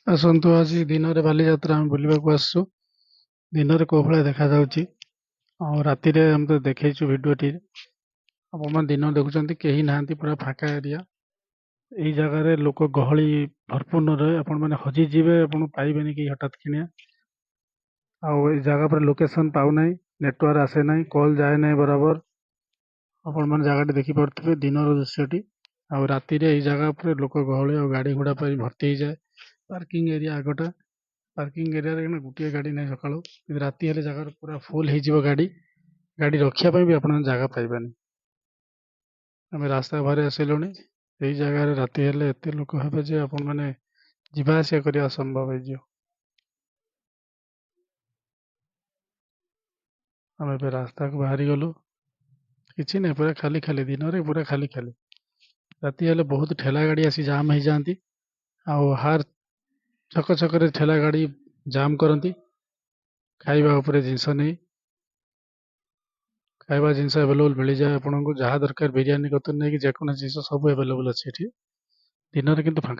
ଆସନ୍ତୁ, ଆଜି ଦିନରେ ବାଲିଯାତ୍ରା ଆମେ ବୁଲିବାକୁ ଆସିଛୁ। ଦିନରେ କୋଉ ଭଳିଆ ଦେଖାଯାଉଛି ଆଉ ରାତିରେ ଆମେ ତ ଦେଖେଇଛୁ ଭିଡିଓଟି। ଆପଣମାନେ ଦିନ ଦେଖୁଛନ୍ତି, କେହି ନାହାନ୍ତି, ପୁରା ଫାଙ୍କା ଏରିଆ। ଏଇ ଜାଗାରେ ଲୋକ ଗହଳି ଭରପୂର ରହେ। ଆପଣମାନେ ହଜିଯିବେ, ଆପଣ ପାଇବେନି କେହି ହଠାତ୍ କିଣିଆ। ଆଉ ଏଇ ଜାଗା ପରେ ଲୋକେସନ ପାଉନାହିଁ, ନେଟୱାର୍କ ଆସେ ନାହିଁ, କଲ୍ ଯାଏ ନାହିଁ ବରାବର। ଆପଣମାନେ ଜାଗାଟି ଦେଖିପାରୁଥିବେ ଦିନର ଦୃଶ୍ୟଟି। ଆଉ ରାତିରେ ଏଇ ଜାଗା ଉପରେ ଲୋକ ଗହଳି ଆଉ ଗାଡି ଘୋଡା ପାଇଁ ଭର୍ତ୍ତି ହେଇଯାଏ। ପାର୍କିଂ ଏରିଆ ଆଗଟା, ପାର୍କିଂ ଏରିଆରେ ଗୋଟିଏ ଗାଡି ନାହିଁ ସକାଳୁ, କିନ୍ତୁ ରାତି ହେଲେ ଜାଗାରେ ପୁରା ଫୁଲ ହେଇଯିବ ଗାଡି। ଗାଡି ରଖିବା ପାଇଁ ବି ଆପଣ ଜାଗା ପାଇବେନି। ଆମେ ରାସ୍ତା ବାହାରି ଆସିଲୁଣି। ଏଇ ଜାଗାରେ ରାତି ହେଲେ ଏତେ ଲୋକ ହେବେ ଯେ ଆପଣମାନେ ଯିବା ଆସିବା କରିବା ଅସମ୍ଭବ ହେଇଯିବ। ଆମେ ଏବେ ରାସ୍ତାକୁ ବାହାରି ଗଲୁ। କିଛି ନାହିଁ, ପୁରା ଖାଲି ଖାଲି ଦିନରେ, ପୁରା ଖାଲି ଖାଲି। ରାତି ହେଲେ ବହୁତ ଠେଲା ଗାଡି ଆସି ଜାମ୍ ହେଇଯାଆନ୍ତି, ଆଉ ହାର ଛକ ଛକରେ ଠେଲା ଗାଡି ଜାମ୍ କରନ୍ତି ଖାଇବା ଉପରେ ଜିନିଷ ନେଇ। ଖାଇବା ଜିନିଷ ଆଭେଲେବୁଲ ମିଳିଯାଏ ଆପଣଙ୍କୁ, ଯାହା ଦରକାର, ବିରିୟାନୀ କତୁରୁ ନେଇକି ଯେକୌଣସି ଜିନିଷ ସବୁ ଆଭେଲେବୁଲ ଅଛି ଏଠି। ଦିନରେ କିନ୍ତୁ ଫାଙ୍କା।